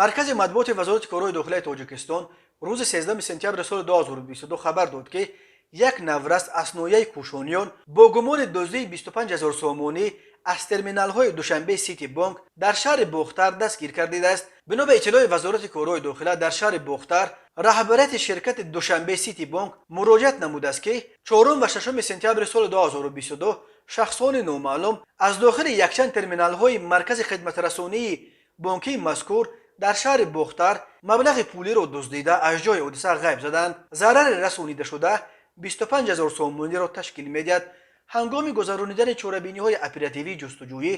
Маркази матбуоти Вазорати корҳои дохилаи Тоҷикистон рӯзи 13 сентябри соли 2022 хабар дод, ки як наврас аз ноҳияи Кӯшониён бо гумони дуздии 25 ҳазор сомонӣ аз терминалҳои Душанбе Сити Бонк дар шаҳри Бохтар дастгир гардидааст. Бино ба иттилои Вазорати корҳои дохила, дар шаҳри Бохтар раҳбарияти ширкати Душанбе Сити Бонк муроҷиат намудааст, ки 4 ва 6 сентябри соли 2022 шахсони номаълум аз дохили якчанд терминалҳои маркази хидматрасонии бонкии мазкур дар шаҳри Бохтар маблағи пулиро дуздида, аз ҷои ҳодиса ғайб заданд. Зарари расонидашуда 25 ҳазор сомониро ташкил медиҳад. Ҳангоми гузаронидани чорабиниҳои оперативии ҷустуҷӯӣ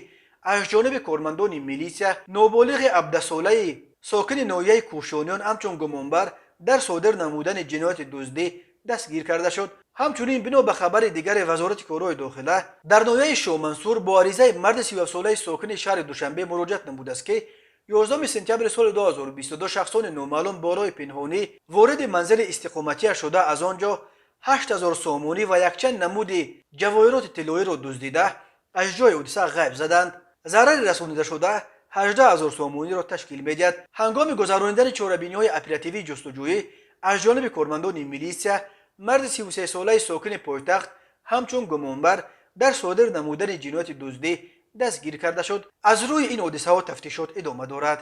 аз ҷониби кормандони милитсия ноболиғи 17-солаи сокини ноҳияи Кӯшониён ҳамчун гумонбар дар содир намудани ҷинояти дуздӣ дастгир карда шуд. Ҳамчунин, бино ба хабари дигари Вазорати корҳои дохила, дар ноҳияи Шомансур бо аризаи марди 37-солаи сокини шаҳри Душанбе муроҷиат намудааст, ки 11 сентябри соли 2022 шахсони номаълум бо роҳи пинҳонӣ вориди манзили истиқоматия шуда, аз он ҷо 8000 сомонӣ ва якчанд намуди ҷавоҳироти тиллоиро дуздида, аз ҷои ҳодиса ғайб заданд. Зарари расонидашуда 18 ҳазор сомониро ташкил медиҳад. Ҳангоми гузаронидани чорабиниҳои оперативии ҷустуҷӯӣ аз ҷониби кормандони милитсия марди 33-солаи сокини пойтахт ҳамчун гумонбар дар содир намудани ҷинояти дуздӣ дастгир карда шуд. Аз рӯи ин ҳодисаҳо тафтишот идома дорад.